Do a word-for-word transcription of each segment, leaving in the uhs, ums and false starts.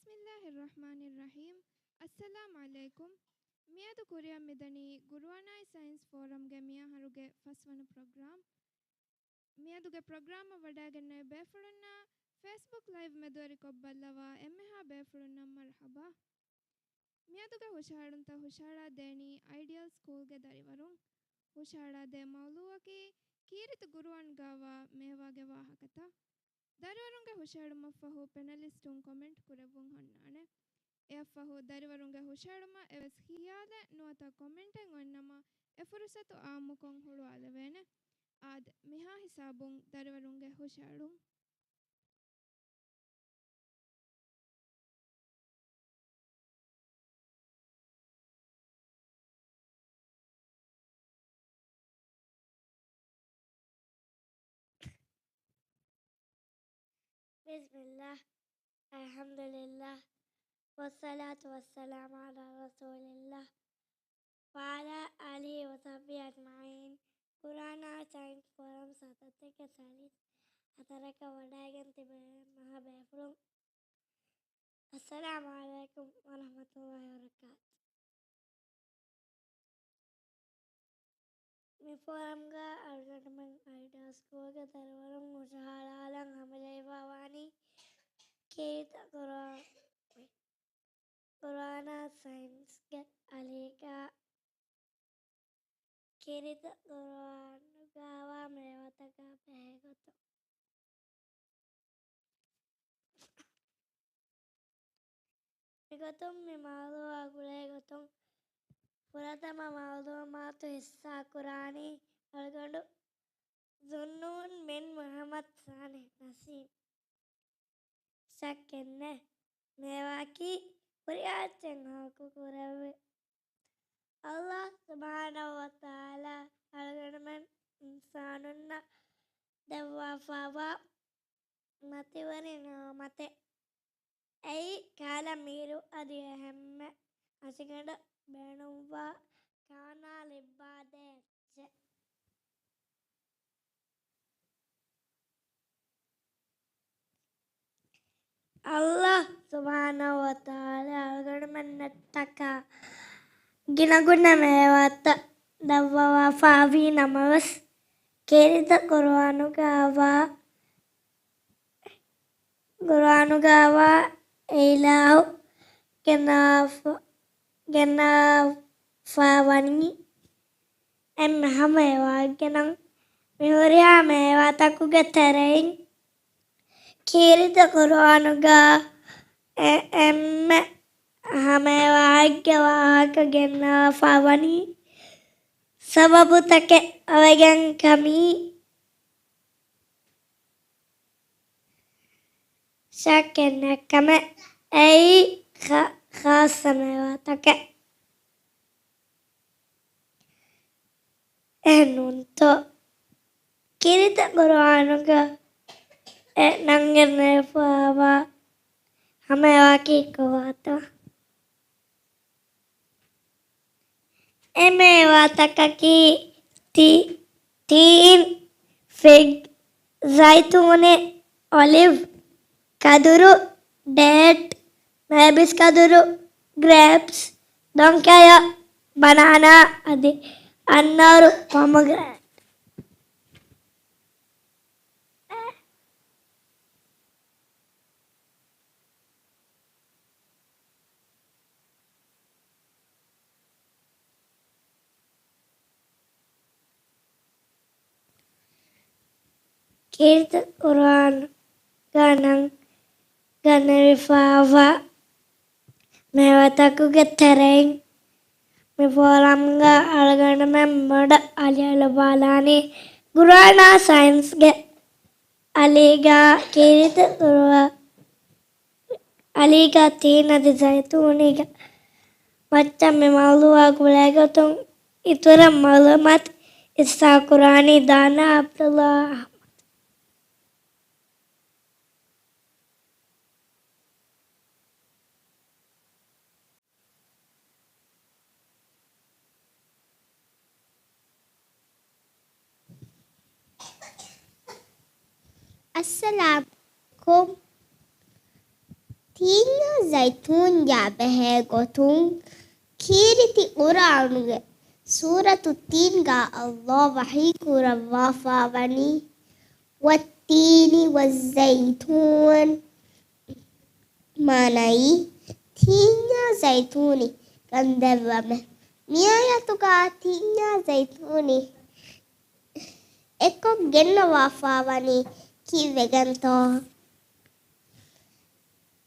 ބިސްމިއްލާހިއްރަޙްމާނިއްރަޙީމް. އައްސަލާމު ޢަލައިކުމް. މިއަދު ކުރިއަށް މިދަނީ ގުރުއާނާއި ސައިންސް ފޯރަމްގެ މިއަހަރުގެ ފަސްވަނަ ޕްރޮގްރާމް. މިއަދުގެ ޕްރޮގްރާމަށް ވަޑައިގެންނެވި ބޭފުޅުންނާ ފޭސްބުކް ލައިވް މެދުވެރިކޮށް ބައްލަވާ އެންމެހާ ބޭފުޅުންނަށް މަރުޙަބާ. މިއަދުގެ ހުށަހެޅުންތައް ހުށަހަޅާ ދޭނީ އައިޑިއަލް ސްކޫލްގެ ދަރިވަރުން. ހުށަހަޅާ ދޭ މައުޟޫޢަކީ ކީރިތި ގުރުއާނުގާވާ މޭވާގެ ވާހަކަތައް. ދަރިވަރުންގެ ހުށަހެޅުމަށްފަހު ޕެނަލިސްޓުން ކޮމެންޓް ކުރެއްވުން ހުންނާނެ. އެއަށްފަހު ދަރިވަރުންގެ ހުށަހެޅުމަށް އެވެސް ޚިޔާލެއް ނުވަތަ ކޮމެންޓެއް އޮތްނަމަ، އެ ފުރުސަތު އާއްމުކޮށް ހުޅުވާލެވޭނެ. އާދެ، މިހާ ހިސާބުން ދަރިވަރުންގެ ހުށަހެޅުން. بسم الله، الحمد لله، والصلاة والسلام على رسول الله، وعلى آله وصحبه أجمعين. ގުރުއާނާ ސައިންސް ފޯރަމް ސަތޭކަ ސައިންސް ހަތަރަކަށް ވަޑައިގެން ތިބޭ މަހާ ބޭފުޅުން. އައްސަލާމު ޢަލައިކުމް ވަރަޙްމަތުﷲި ވަބަރަކާތު. މި ފޯރަމްގަ އަޅުގަނޑުމެން އައިޑިއަލް ސްކޫލްގެ ދަރިވަރުން ހުށަހަޅާލަން ހަމަޖެހިފައިވާނީ ކީރިތި ގުރުއާ-، ގުރުއާނާ ސައިންސްގެ އަލީގަ ކީރިތި ގުރުއާނުގާވާ މޭވާތަކާ ބެހޭގޮތުން. މިގޮތުން މި މައުޟޫޢާ ގުޅޭ ގޮތުން ފުރަތަމަ މައުލޫމާތު ހިއްސާކުރާނީ އަޅުގަނޑު ޒުންނޫން ބިން މުޙައްމަދު ސާލިޙް ނަސީމް. ޝައްކެއްނެތް، މޭވާއަކީ ހުރިހާ އެއްޗެއް ހައްގު ކުރެވޭ. ﷲ ސުބްޙާނަހޫ ވަތަޢާލާ އަޅުގަނޑުމެން އިންސާނުންނަށް ދެއްވާފައިވާ މަތިވެރި ނިޢުމަތެއް. އެއީ ކަހަލަ މީރު އަދި އެހެންމެ މަށިގަނޑަށް ބޭނުންވާ ކާނާ ލިއްބާދޭ އެއްޗެއް. ﷲ ސުބްޙާނަހޫ ވަތަޢާލާ އަޅުގަނޑުމެންނަށްޓަކާ ގިނަގުނަ މޭވާތައް ދައްވަވާފައިވީ ނަމަވެސް، ކީރިތި ޤުރުއާނުގާވާ، ޤުރުއާނުގާވާ އެއިލާހު ގެނާފަ-، ގެނާފަވަނީ އެންމެ ހަމަ އެވާގެނަން މި ހުރިހާ މޭވާތަކުގެ ތެރެއިން ކީރިތި ޤުރުއާނުގާ އެ-، އެންމެ ހަމައެވާހެއްގެ ވާހަކަ ގެންނަވާފަވަނީ ސަބަބުތަކެއް އޮވެގެން ކަމީ. ޝައްކެއް ނެތް ކަމެއް އެއީ ޚާ-، ޚާއްޞަ މޭވާތަކެއް. އެހެންނޫންތޯ؟ ކީރިތި ޤުރުއާނުގަ އެ ނަންގެންނެވިފައިވާ ހަމައެވާކީ ކޮބާތޯ؟ އެ މޭވާތަކަކީ ތީ-، ތީން، ފިގް، ޒައިތޫނެއް، އޮލިވް، ކަދުރު، ޑޭޓް، މޭބިސް ކަދުރު، ގްރޭޕްސް، ދޮންކެޔޮ، ބަނާނާ އަދި އަންނައުރު، ޕޮމޮގްރެނޭޓް. ކީރިތި ޤުރުއާނުގަ ނަންގަނެވިފައިވާ މޭވާތަކުގެ ތެރެއިން މި ފޯރަމްގަ އަޅުގަނޑުމެން ބޮޑަށް އަލިއަޅުވާލާނީ ޤުރުއާނާ ސައިންސްގެ އަލީގަ ކީރިތި ޤުރުއާ-، އަލީގަ ތީން އަދި ޒައިތޫނީގެ މައްޗަށް މި މައުޟޫޢާ ގުޅޭގޮތުން އިތުރަށް މައުލޫމާތު ހިއްސާކުރާނީ ދާނާ ޢަބްދުﷲ އަޙްމަދު. އައްސަލާމް ކުމް. ތީންޏާ ޒައިތޫންގާ ބެހޭ ގޮތުން ކީރިތި ޤުރްއާނުގެ ސޫރަތު ތީންގާ ﷲ ވަޙީ ކުރައްވާފާވަނީ، "والتين والزيتون" މާނައީ، ތީންޏާ ޒައިތޫނި ކަންދެއްވަމެ. މިއާޔަތުގާ ތީންޏާ ޒައިތޫނި އެއްކޮށް ގެންނަވާފާވަނީ ކީއްވެގެންތޯ؟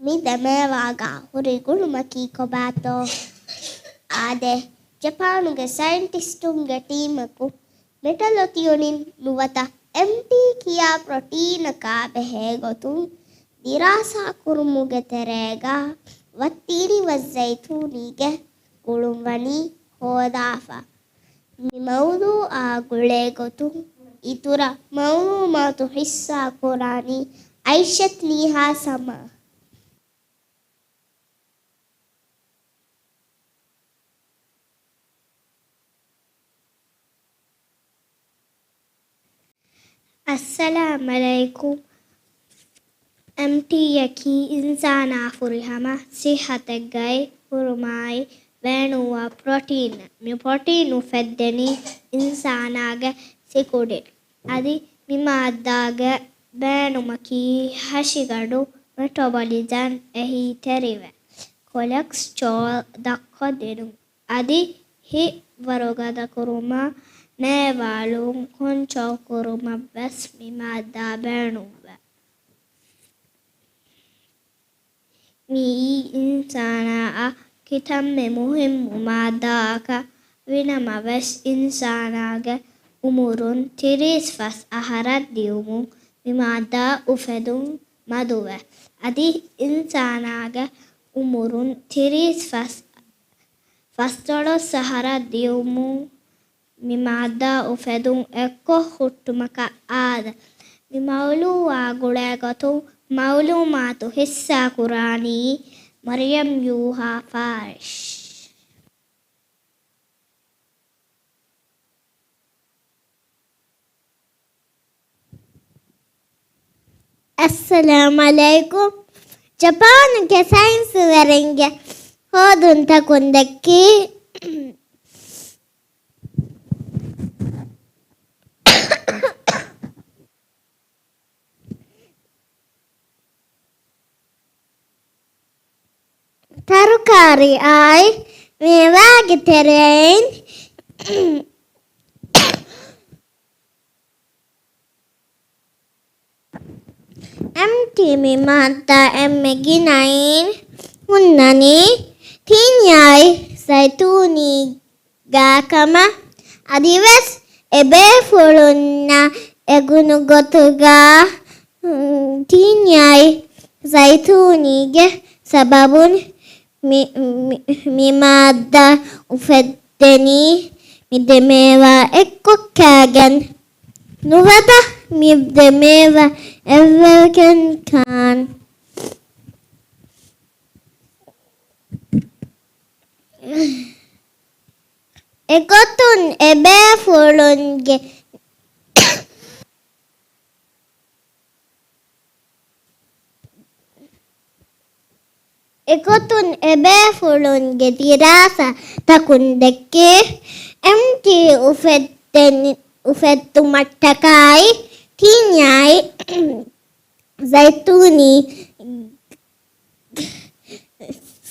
މި ދެމޭވާގާ ހުރި ގުޅުމަކީ ކޮބާތޯ؟ އާދެ، ޖަޕާނުގެ ސައިންޓިސްޓުންގެ ޓީމަކު މެޓަލޮތިއޮނިން ނުވަތަ އެމްޓީ ކިޔާ ޕްރޮޓީނަކާ ބެހޭ ގޮތުން ދިރާސާ ކުރުމުގެ ތެރޭގާ ވައްތީނި ވައްޒައިތޫނީގެ ގުޅުން ވަނީ ހޯދާފަ. މި މައުޟޫޢާ ގުޅޭ ގޮތުން އިތުރަށް މައުލޫމާތު ހިއްސާ ކުރާނީ އައިޝަތް ނީހާ ސަމާ. އައްސަލާމް ޢަލައިކުމް. އެމްޓީއަކީ އިންސާނާ ފުރިހަމަ ސިއްހަތެއްގައި ހުރުމާއި ބޭނުންވާ ޕްރޮޓީނެއް. މި ޕްރޮޓީން އުފެއްދެނީ އިންސާނާގެ ސިކުޑިން. އަދި މި މާއްދާގެ ބޭނުމަކީ ހަށިގަނޑު، މެޓަބޮލިޒަމް އެހީތެރިވެ، ކޮލެސްޓްރޯލް ދަށްކޮށްދިނުން. އަދި ހިތް ވަރުގަދަކުރުމާ ނޭވާލުން ކޮންޓްރޯލް ކުރުމަށް ވެސް މި މާއްދާ ބޭނުންވޭ. މިއީ އިންސާނާއަށް ކިތަންމެ މުހިއްމު މާއްދާއަކަށް ވިނަމަވެސް، އިންސާނާގެ އުމުރުން ތިރީސް ފަސް އަހަރަށް ދިޔުމުން މި މާއްދާ އުފެދުން މަދުވޭ. އަދި އިންސާނާގެ އުމުރުން ތިރީސް ފަސް ފަސްދޮޅަސް އަހަރަށް ދިޔުމުން މި މާއްދާ އުފެދުން އެއްކޮށް ހުއްޓުމަކަށް އާދެ. މި މައުޟޫޢާ ގުޅޭ ގޮތުން މައުލޫމާތު ހިއްސާ ކުރާނީ މަރިޔަމް ޔޫހާ ފާރިޝް. އައްސަލާމް ޢަލައިކުމް. ޖަޕާނުގެ ސައިންސުވެރިންގެ ހޯދުންތަކުން ދެއްކީ، ތަރުކާރީ އާއި މޭވާގެ ތެރެއިން އެމްޓީ މި މާއްދާ އެންމެ ގިނައިން ހުންނަނީ ތީންޏާއި ޒައިތޫނީ ގާ ކަމަށް. އަދިވެސް އެބޭފުޅުންނަށް އެނގުނު ގޮތުގަ، ތީންޏާއި ޒައިތޫނީގެ ސަބަބުން މި، މި، މި މާއްދާ އުފެއްދެނީ މި ދެ މޭވާ އެއްކޮށް ކާގެން ނުވަތަ މި ދެ މޭވާ އެއްވެގެން ކާން. އެގޮތުން އެބޭފުޅުންގެ، އެގޮތުން އެބޭފުޅުންގެ ދިރާސާތަކުން ދެއްކޭ، އެމްޓީ އުފެއްދެން، އުފެއްދުމަށްޓަކާއި ތީންޏާއި ޒައިތޫނީ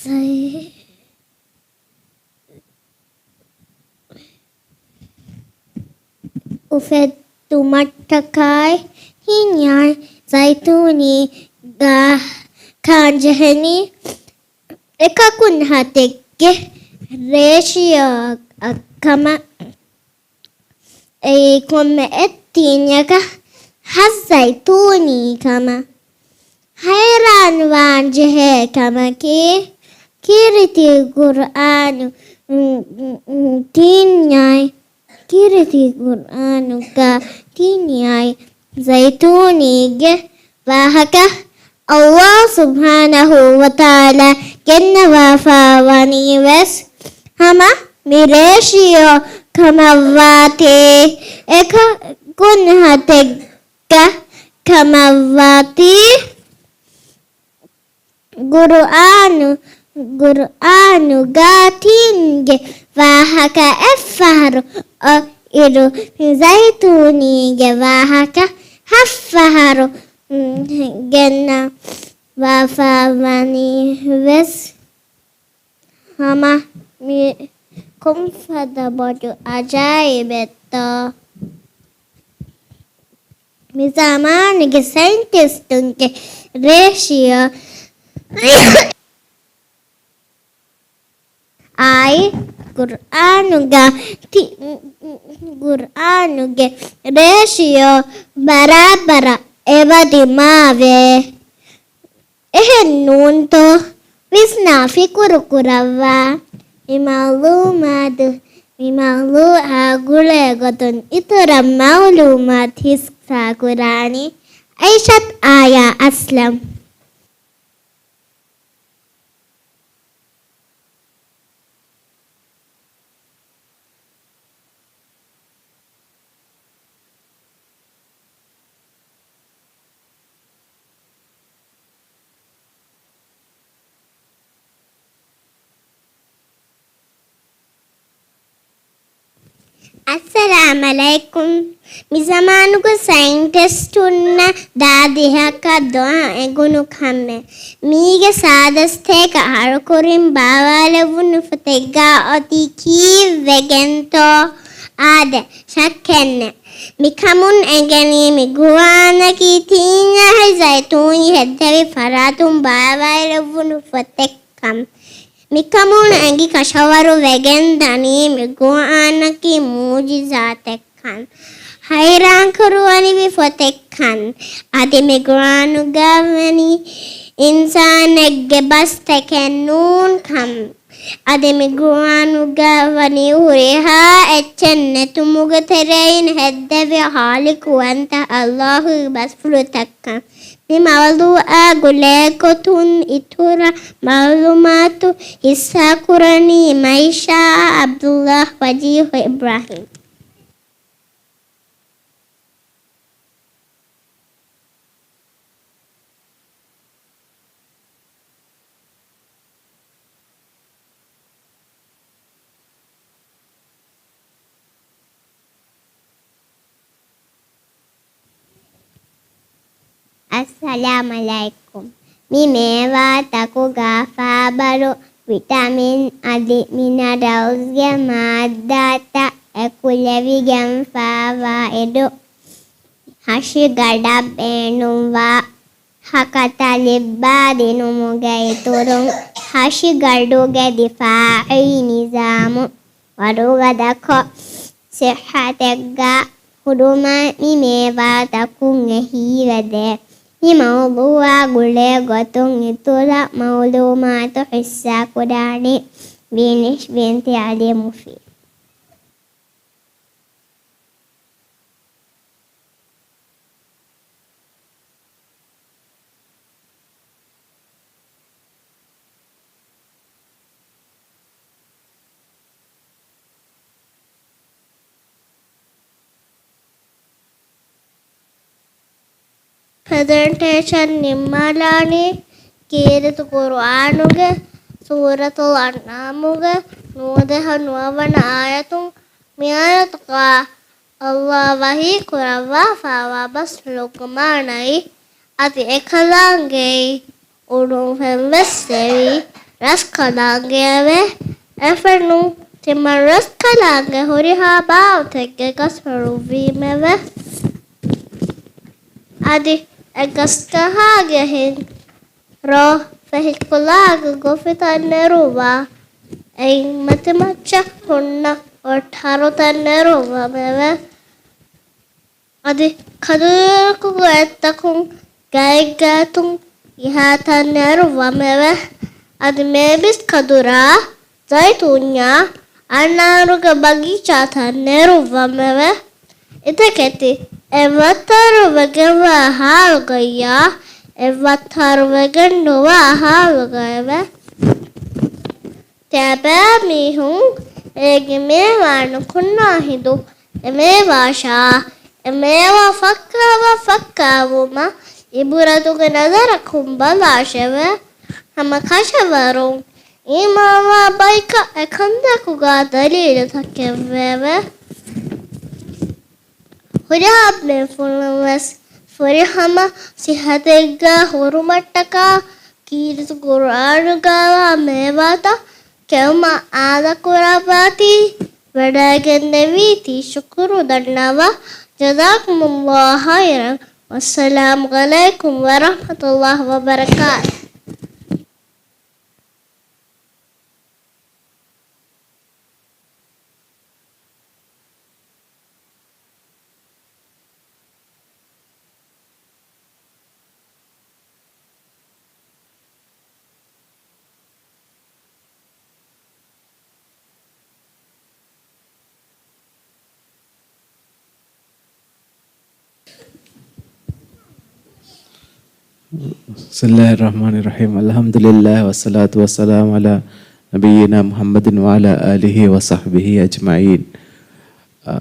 ސައި-، އުފެއްދުމަށްޓަކާއި ތީންޏާއި ޒައިތޫނީ ގާ ކާންޖެހެނީ އެކަކުން ހަތެއްގެ ރޭޝިއޯއަށް ކަމަށް. އެއީ ކޮންމެ އެއް ތީންޏަކަށް ހަތް ޒައިތޫނީ ކަމަށް. ހައިރާންވާން ޖެހޭ ކަމަކީ، ކީރިތި ޤުރްއާނު، ތީންޏާއި، ކީރިތި ޤުރްއާނުގަ ތީންޏާއި ޒައިތޫނީގެ ވާހަކަ ﷲ ސުބްޙާނަހޫ ވަތަޢާލާ ގެންނަވާފާވަނީ ވެސް ހަމަ މި ރޭޝިއޯ ކަމަށްވާތީ، އެކަކުން ހަތެއްގަ ކަމަށްވާތީ، ގުރުއާނު، ގުރުއާނުގަ ތީންގެ ވާހަކަ އެއްފަހަރު އޮތް އިރު، ޒައިތޫނީގެ ވާހަކަ ހައްފަހަރު ގެންނަވާފަ ވަނީ ވެސް ހަމަ މި ކޮންފަދަ ބޮޑު އަޖާއިބެއްތޯ؟ މި ޒަމާނުގެ ސައިންޓިސްޓުންގެ ރޭޝިއޯ އާއި ގުރުއާނުގަ ތި-، ގުރުއާނުގެ ރޭޝިއޯ ބަރާބަރަށް އެބަ ދިމާވޭ. އެހެން ނޫންތޯ؟ ވިސްނާ ފިކުރު ކުރައްވާ. މި މައުލޫމާތު، މި މައުލޫއާ ގުޅޭ ގޮތުން އިތުރަށް މައުލޫމާތު ހިއްސާ ކުރާނީ އައިޝަތު އާޔާ އަސްލަމް. އައްސަލާމް ޢަލައިކުމް. މި ޒަމާނުގެ ސައިންޓިސްޓުންނަށް ދާދިހަކަށް ދޮށަށް އެނގުނު ކަމެއް. މީގެ ސާދަ ސަތޭކަ އަހަރު ކުރިން ބާވާލެވުނު ފޮތެއްގަ އޮތީ ކީއްވެގެންތޯ؟ އާދެ، ޝައްކެއްނެތް. މިކަމުން އެނގެނީ މި ގުރުއާނަކީ ތީން އަހަރު ޒައިތޫނީ ހެއްދެވި ފަރާތުން ބާވާލެވުނު ފޮތެއް ކަން. މިކަމުން އެނގި ކަށަވަރު ވެގެން ދަނީ މި ގުރުއާނަކީ މުޢުޖިޒާތެއްކަން، ހައިރާންކުރުވަނިވި ފޮތެއްކަން. އަދި މި ގުރުއާނުގަ ވަނީ އިންސާނެއްގެ ބަސްތަކެއް ނޫންކަން. އަދި މި ގުރުއާނުގަ ވަނީ ހުރިހާ އެއްޗެއް ނެތުމުގެ ތެރެއިން ހެއްދެވި ޚާލިޤުވަންތަ ﷲ ގެ ބަސްފުޅުތައްކަން. މި މައުޟޫޢާ ގުޅޭ ގޮތުން އިތުރަށް މަޢުލޫމާތު ހިއްސާކުރަނީ މައިޝާ ޢަބްދުﷲ ވަޖީހު އިބްރާހީމް. އައްސަލާމް ޢަލައިކުމް. މި މޭވާތަކުގަ ފާބަރު ވިޓަމިން އަދި މިނަރަލްސްގެ މާއްދާތައް އެކުލެވިގެންފާވާ އިރު، ހަށިގަނޑަށް ބޭނުންވާ ހަކަތަ ލިއްބާ ދިނުމުގެ އިތުރުން، ހަށިގަނޑުގެ ދިފާޢީ ނިޒާމު ވަރުގަދަކޮށް، ސިއްޙަތެއްގަ ހުރުމަށް މި މޭވާތަކުން އެހީވެދޭ. މި މައުޟޫޢާ ގުޅޭ ގޮތުން އިތުރަށް މަޢުލޫމާތު ހިއްސާކުރާނީ ވީނިޝް ބިންތި ޢަލީ މުފީދު. ޕްރެޒެންޓޭޝަން ނިންމާލާނީ ކީރިތި ޤުރުއާނުގެ ސޫރަތުލް އަންޢާމުގެ ނުވަދިހަ ނުވަވަނަ އާޔަތުން. މި އާޔަތުގަ ﷲ ވަޙީ ކުރައްވާފައިވާ ބަސްފުޅުގެ މާނައީ، އަދި އެކަލާނގެއީ އުޑުން ފެންވެސް ސެވި ރަސްކަލާނގެއެވެ. އެފެނުން ތިމަން ރަސްކަލާނގެ ހުރިހާ ބާވަތެއްގެ ގަސްފަރުވީމެވެ. އަދި އެ ގަސްގަހާގެ ހިން ރޯ ފެހި ކުލާގެ ގޮފިތައް ނެރުއްވާ، އެއިން މަތިމައްޗަށް ހުންނަ އޮށް ހަރުތައް ނެރުއްވަމެވެ. އަދި ކަދުރަކުގެ އެއްތަކުން ގައެއްގެ އަތުން ގިހާތައް ނެރުއްވަމެވެ. އަދި މޭބިސް ކަދުރާ، ޒައިތޫންޏާ، އަންނާރުގެ ބަގީޗާތައް ނެރުއްވަމެވެ. އިތަކެތި އެއްވައްތަރު ވެގެންވާ ހާލުގައްޔާ، އެއްވައްތަރު ވެގެން ނުވާ ހާލުގައެވެ. ތިޔަބައިމީހުން އޭގެ މޭވާ ނުކުންނާ ހިނދު، އެ މޭވާ ޝާ، އެ މޭވާ ފައްކާވާ ފައްކާވުމަށް އިބުރަތުގެ ނަޒަރަކުން ބަލާށެވެ. ހަމަ ކަށަވަރުން އީމާންވާ ބަޔަކަށް އެކަންތަކުގަ ދަލީލުތަކެއްވެއެވެ. ހުރިހާ ބޭފުޅުން ވެސް ފުރިހަމަ ސިއްހަތެއްގަ ހުރުމަށްޓަކާ ކީރިތި ޤުރްއާނުގައިވާ މޭވާތައް ކެއުމަށް އާދަކުރައްވާތީ ވަޑައިގެންނެވީތީ ޝުކުރު ދަންނަވާ. جزاكم الله خيرا. والسلام عليكم ورحمة الله وبركاته. بسم الله الرحمن الرحيم. الحمد لله والصلاة والسلام على نبينا محمد وعلى آله وصحبه أجمعين. އަ،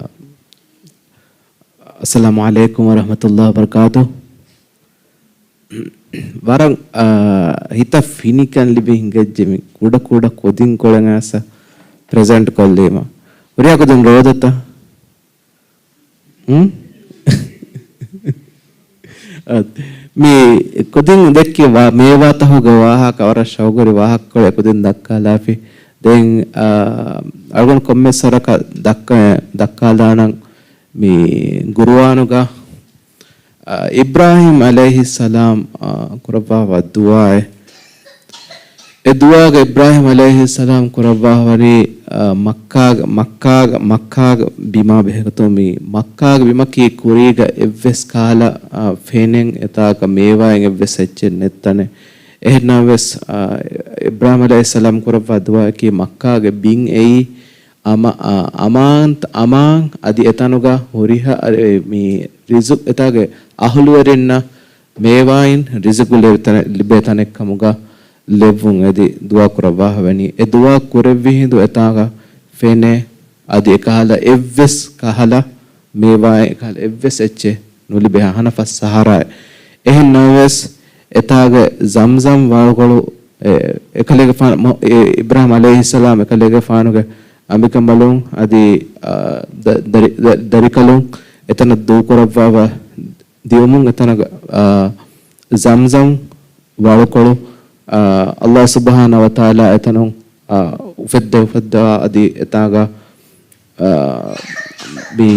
އައްސަލާމު ޢަލައިކުމް ވަރަޙްމަތުﷲި ވަބަރަކާތުހު. ވަރަށް، އާ، ހިތަށް ފިނިކަން ލިބި ހިނގައްޖެ މި ކުޑަ ކުޑަ ކުދިންކޮޅެއް އައިސް ޕްރެޒެންޓް ކޮށްލީމަ. ހުރިހާ ކުދިން ރޯދަތަ؟ ހުން؟ އަ، މި ކުދިން ދެއްކި ވާ-، މޭވާތަހުގެ ވާހަކަ ވަރަށް ޝައުގުވެރި ވާހަކަކޮޅެއް ކުދިން ދައްކާލާފި. ދެން، އާ، އަޅުގަނޑު ކޮންމެސް ވަރަކަށް ދައްކަ-، ދައްކާލާނަން މި ޤުރުއާނުގަ އާ، އިބްރާހީމް ޢަލައިހިއްސަލާމް، އާ، ކުރައްވާފަ ދުޢާއެއް. އެ ދުޢާގަ އިބްރާހީމް ޢަލައިހިއްސަލާމް ކުރައްވާފަވަނީ، އާ، މައްކާގެ، މައްކާގެ، މައްކާގެ ބިމާ ބެހޭގޮތުން މި މައްކާގެ ބިމަކީ ކުރީގަ އެއްވެސް ކަހަލަ، އާ، ފެނެއް އެތާކަށް މޭވާއެއް އެއްވެސް އެއްޗެއް ނެތް ތަނެއް. އެހެންނަމަވެސް، އާ، އިބްރާހީމް ޢަލައިހިއްސަލާމް ކުރައްވާ ދުޢާއަކީ މައްކާގެ ބިން އެއީ އަމާ-، އާ، އަމާން، އަމާން އަދި އެތަނުގަ ހުރިހާ، އަ، އެ، މި ރިޒުޤު އެތާގެ އަހުލުވެރިންނަށް މޭވާއިން ރިޒުޤު ލިބޭ ތަނެއް، ލިބޭ ތަނެއްކަމުގަ ލެއްވުން އެދި ދުޢާ ކުރައްވާފަވަނީ. އެ ދުޢާ ކުރެއްވި ހިނދު އެތާގަ ފެނެއް އަދި އެކަހަލަ އެއްވެސް ކަހަލަ މޭވާއެއް އެކަހަލަ އެއްވެސް އެއްޗެއް ނުލިބޭ ހަނަފަސް ސަހަރާއެއް. އެހެން ނަމަވެސް، އެތާގެ ޒަމްޒަމް ވަޅުކޮޅު، އެ، އެކަލޭގެފާނު، މު-، އެ، އިބްރާހީމް ޢަލައިހިއްސަލާމް އެކަލޭގެފާނުގެ އަނބިކަނބަލުން އަދި، އާ، ދަ-، ދަރި-، ދަ-، ދަރިކަލުން އެތަނަށް ދޫކުރައްވާފަ ދިއުމުން އެތަނަށް، އާ، ޒަމްޒަމް ވަޅުކޮޅު، އާ، ﷲ ސުބްޙާނަހޫ ވަތަޢާލާ އެތަނުން، އާ، އުފެއްދެ އުފެއްދަވާ އަދި އެތާގަ، އާ، މި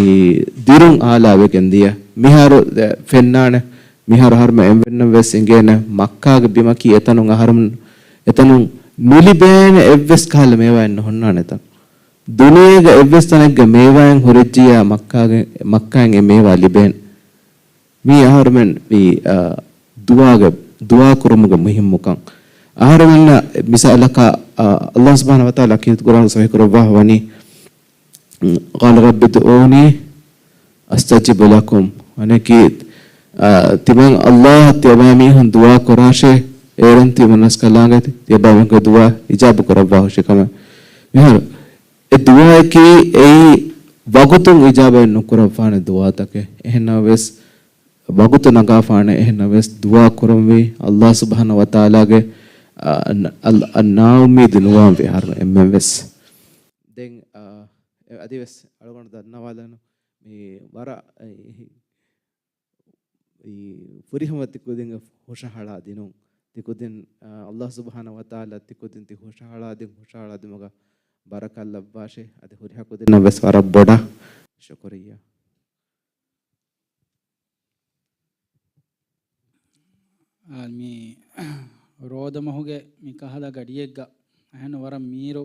ދިރުން އާލާވެގެން ދިޔަ. މިހާރު ފެންނާނެ، މިހާރު އަހަރުމެން އެންމެންނަށް ވެސް އިނގޭނެ، މައްކާގެ ބިމަކީ އެތަނުން އަހަރުމެން އެތަނުން ނުލިބޭނެ އެއްވެސް ކަހަލަ މޭވާއެއް ނުހުންނާނެ ތަން. ދުނިޔޭގަ އެއްވެސް ތަނެއްގަ މޭވާއެއް ހުރެއްޖިއްޔާ މައްކާގެ، މައްކާއިން އެ މޭވާ ލިބޭނެ. މީ އަހަރުމެން މި، އާ، ދުޢާގެ، ދުޢާ ކުރުމުގެ މުހިއްމުކަން. އަހަރުމެންނަށް މިސާލަކަށް، އާ، ﷲ ސުބްޙާނަހޫ ވަތަޢާލާ ކީރިތި ޤުރްއާނު ޞަޙީޙް ކުރައްވާފަ ވަނީ، قال رب ادعوني أستجب لكم. ވަނަކީ، އާ، ތިމަން ﷲ އަށް ތިޔަބައިމީހުން ދުޢާ ކުރާށޭ، އޭރުން ތިމަން ރަސްކަލާނގެ ތިޔަބައިމީހުންގެ ދުޢާ އިޖާބަ ކުރައްވާ ހުށިކަމެއް. މިހާރު އެ ދުޢާއަކީ އެއީ ވަގުތުން އިޖާބައެއް ނުކުރައްވާނެ ދުޢާތަކެއް. އެހެންނަމަވެސް، ވަގުތު ނަގާފާނެ. އެހެންނަމަވެސް، ދުޢާ ކުރަންވީ ﷲ ސުބްޙާނަހޫ ވަތަޢާލާގެ، އާ، ނަ-، އަލް-، އަ، ނާއުއްމީދު ނުވާންވީ އަހަރުމެން އެންމެން ވެސް. ދެން، އާ، އަދިވެސް އަޅުގަނޑު ދަންނަވާލަން މި ވަރަށް، އެ، އެ، ފުރިހަމަ ތިކުދިންގެ ހުށަހަޅާ ދިނުން. ތިކުދިން، އާ، ﷲ ސުބްޙާނަހޫ ވަތަޢާލާ ތިކުދިން ތި ހުށަހަޅާ ދިން، ހުށަހަޅާ ދިމުގަ ބަރަކާތް ލައްވާށޭ. އަދި ހުރިހާ ކުދިންނަށް ވެސް ވަރަށް ބޮޑަށް ޝުކުރިއްޔާ. އާ، މި ރޯދަމަހުގެ މި ކަހަލަ ގަޑިއެއްގަ އަހަން ވަރަށް މީރު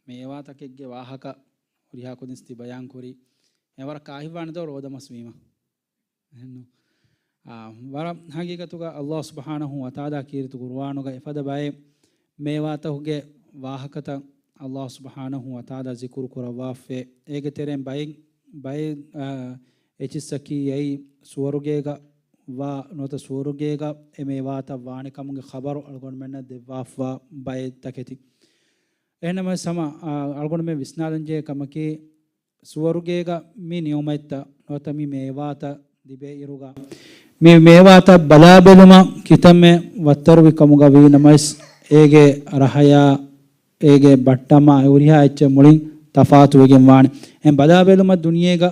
މޭވާތަކެއްގެ ވާހަކަ ހުރިހާ ކުދިން ތި ބަޔާން ކުރީ. އެ ވަރަށް ކާހިތްވާނެ ދޯ ރޯދަމަސް ވީމަ. އެހެންނު. އާ، ވަރަށް ހަގީގަތުގަ ﷲ ސުބްޙާނަހޫ ވަތަޢާލާ ކީރިތި ޤުރުއާނުގަ އެފަދަ ބައެއް މޭވާތަކުގެ ވާހަކަތައް ﷲ ސުބްޙާނަހޫ ވަތަޢާލާ ޒިކުރު ކުރައްވާފައި. އޭގެ ތެރެއިން ބައެއް، ބައެއް، އާ، އެއްޗިއްސަކީ އެއީ ސުވަރުގޭގަ ވާ ނުވަތަ ސުވަރުގޭގަ އެ މޭވާތައް ވާނެ ކަމުގެ ޚަބަރު އަޅުގަނޑުމެންނަށް ދެއްވާފަ ބައެއް ތަކެތި. އެހެންނަމަވެސް ހަމަ، އާ، އަޅުގަނޑުމެން ވިސްނާލަންޖެހޭ ކަމަކީ، ސުވަރުގޭގަ މި ނިޢުމަތްތައް ނުވަތަ މި މޭވާތައް ލިބޭއިރުގަ، މި މޭވާތައް ބަލާބެލުމަށް ކިތަންމެ ވައްތަރުވި ކަމުގަ ވީ ނަމަވެސް، އޭގެ ރަހަޔާ، އޭގެ ބައްޓަމާ، އެ ހުރިހާ އެއްޗެއް މުޅިން ތަފާތު ވެގެން ވާނެ. އެހެން ބަލާބެލުމަށް ދުނިޔޭގަ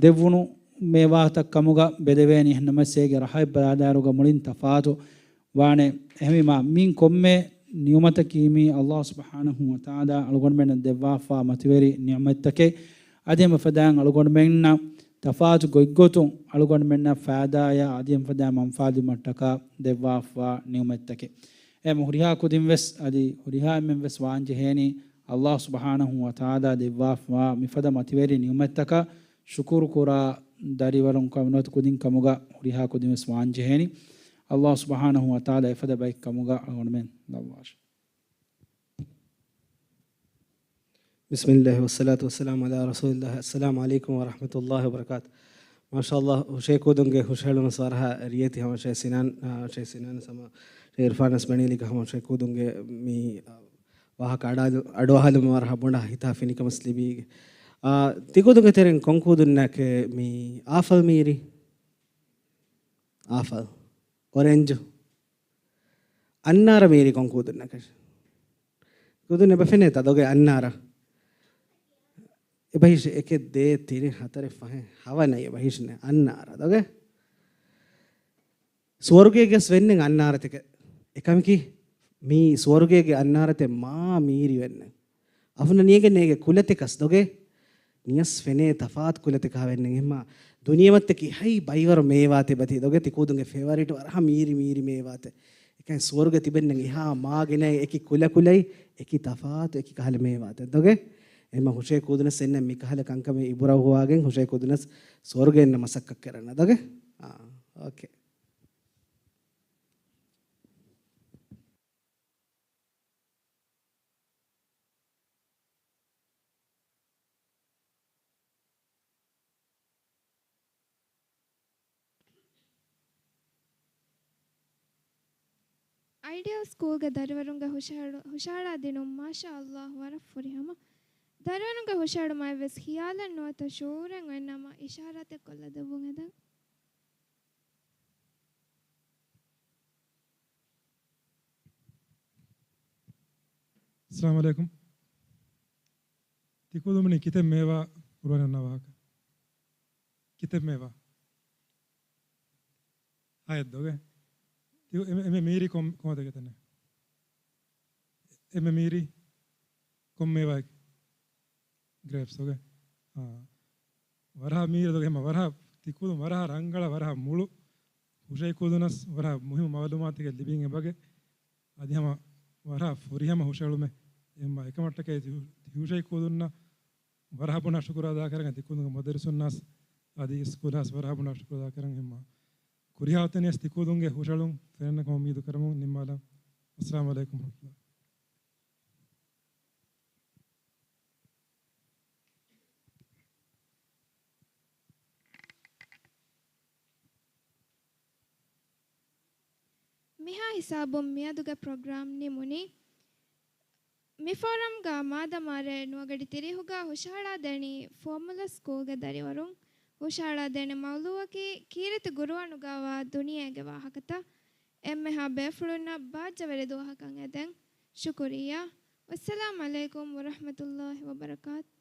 ދެއްވުނު މޭވާތައް ކަމުގަ ބެލެވޭނެ، އެހެންނަމަވެސް އޭގެ ރަހައެއް ބަލާލާއިރުގަ މުޅިން ތަފާތު ވާނެ. އެހެންވީމާ، މިއިން ކޮންމެ ނިޢުމަތަކީ މީ ﷲ ސުބްޙާނަހޫ ވަތަޢާލާ އަޅުގަނޑުމެންނަށް ދެއްވާފާ މަތިވެރި ނިޢުމަތްތަކެއް. އަދި އެފަދައިން އަޅުގަނޑުމެންނަށް ތަފާތު ގޮތްގޮތުން އަޅުގަނޑުމެންނަށް ފައިދާއާ އަދި އެފަދައިން މަންފާދިނުމަށްޓަކާ ދެއްވާފާ ނިޢުމަތްތަކެއް. އެ ހުރިހާ ކުދިން ވެސް އަދި ހުރިހާ އެންމެން ވެސް ވާންޖެހޭނީ، ﷲ ސުބްޙާނަހޫ ވަތަޢާލާ ދެއްވާފާ މިފަދަ މަތިވެރި ނިޢުމަތްތަކަށް ޝުކުރު ކުރާ ދަރިވަރުން ކަމުނުވަތަ ކުދިން ކަމުގަ ހުރިހާ ކުދިން ވެސް ވާންޖެހޭނީ. ﷲ ސުބްޙާނަހޫ ވަތަޢާލާ އެފަދަ ބައެއް ކަމުގަ އަޅުގަނޑުމެން ލައްވާށި. بسم الله والصلاة والسلام على رسول الله. السلام عليكم ورحمة الله وبركاته. މާޝާﷲ، ހުށައިކުދުންގެ ހުށަހެޅުނަސް ވަރަހަށް ރިޔެތި ހަމަށޭ ސިނާން، އާ، ޝޭ ސިނާން ހަމަ ޝޭ އިރްފާނަސް ބެނީލިކަ ހަމަ ޝޭ ކުދުންގެ މި، އާ، ވާހަކަ އަޑާލު-، އަޑުއަހާލުމަށް ވަރަހަށް ބޮޑަށް ހިތާ ފިނިކަމަސް ލިބީގެ. އާ، ތިކުދުންގެ ތެރެއިން ކޮން ކުދުންނަކޭ މި އާފަލް މީރި؟ އާފަލް. އޮރެންޖު. އަންނާރަ މީރި ކޮން ކުދުންނަކަށް؟ ކުދުން އެބަ ފެނޭތަ ދޮގެ އަންނާރަ؟ އެބަހިށި އެކެއް ދޭ ތިނެއް ހަތަރެއް ފަހެއް ހަވަނައި އެބަހިށިނެ އަންނާރަ ދޮގެ. ސުވަރުގޭގެސް ވެންނެން އަންނާރަތެކެ. އެކަމަކީ މީ ސުވަރުގޭގެ އަންނާރަތެއް މާ މީރި ވެންނެން. އަފުނަ ނިޔަގެން އޭގެ ކުލަތެކަސް ދޮގެ. ނިޔަސް ފެނޭ ތަފާތު ކުލަތެކާ ވެންނެން. އެހެންމާ ދުނިޔެމައްތަކީ ހަތް ބައިވަރު މޭވާތެއް ބަތީ ދޮގެ ތިކޫދުންގެ ފޭވަރިޓް ވަރަހަ މީރި މީރި މޭވާތެއް. އެކަން ސުވަރުގެ ތިބެންނެން އެހާ މާގިނައި އެކި ކުލަކުލައި އެކި ތަފާތު އެކި ކަހަލަ މޭވާތެއް ދޮގެ. އެހެންމާ ހުށައި ކޫދުނަސް އެންނަ މި ކަހަލަ ކަންކަމެއް އިބުރަ ހުވާގެން ހުށައި ކޫދުނަސް ސުވަރުގެ އެންނަ މަސައްކަތް ކެރަންނަ ދޮގެ. އާ، އޯކޭ. އައިޑިއަލް ސްކޫލްގެ ދަރިވަރުންގެ ހުށަހެޅު-، ހުށަހަޅާ ދިނުން މާޝާ ﷲ ވަރަށް ފުރިހަމަ. ދަރިވަރުންގެ ހުށަހެޅުމާއި ވެސް ޚިޔާލެއް ނުވަތަ ޝުޢޫރެއް އޮތްނަމަ އިޝާރާތެއް ކޮށްލަ ދެއްވުން އެދެން. އައްސަލާމު ޢަލައިކުމް. ތިކުދުމުނި ކިތައް މޭވާ ޤުރުއާން އަންނަ ވާހަކަ؟ ކިތައް މޭވާ؟ ހައެއް ދޮގެ. ތި-، އެމެ-، އެމެ މީރި ކޮން-، ކޮން ތަކެތަނެ؟ އެމެ މީރި ކޮން މޭވާއެކެ؟ ގްރޭޕްސް ދޮގެ. އާ. ވަރަހަ މީރި ދޮގެ ހަމަ ވަރަހަ ތިކުދު ވަރަހަ ރަނގަޅަ ވަރަހަ މުޅު ހުށައި ކުދުނަސް ވަރަހަ މުހިއްމު މައުލޫމާތުގެ ލިބިން އެބަގެ އަދި ހަމަ ވަރަހަ ފުރިހަމަ ހުށަހެޅުމެއް އެހެންމާ އެކަމަށްޓަކައި ތި ހު-، ތި ހުށައި ކުދުންނަށް ވަރަހަ ބުނާ ޝުކުރު އަދާކަރަން ތިކުދުންގެ މުދައްރިސުންނާސް އަދި ސްކޫލާސް ވަރަހަ ބުނާ ޝުކުރު އަދާކަރަން އެހެންމާ ކުރިހާ ތަނެއް ތިކުދުންގެ ހުށަހެޅުން ފެންނަ ކަމަށް އުއްމީދު ކަރަމުން ނިންމާލަން. އައްސަލާމު ޢަލައިކުމް ވަރަޙްމަތުﷲ. މިހާ ހިސާބުން މިއަދުގެ ޕްރޮގްރާމް ނިމުނީ. މި ފޯރަމްގަ މާދަމާ ރޭ ނުވަގަޑި ތިރީހުގަ ހުށަހަޅާދޭނީ ފޯމުލަ ސްކޫލްގެ ދަރިވަރުން. ހުށަހަޅާދޭނެ މައުޟޫޢަކީ ކީރިތި ޤުރުއާނުގަވާ ދުނިޔޭގެ ވާހަކަތައް. އެންމެހާ ބޭފުޅުންނަށް ބާއްޖަވެރި ދުވަހަކަށް އެދެން. ޝުކުރިއްޔާ. ވައްސަލާމް ޢަލައިކުމް ވަރަޙްމަތުﷲ ވަބަރަކާތު.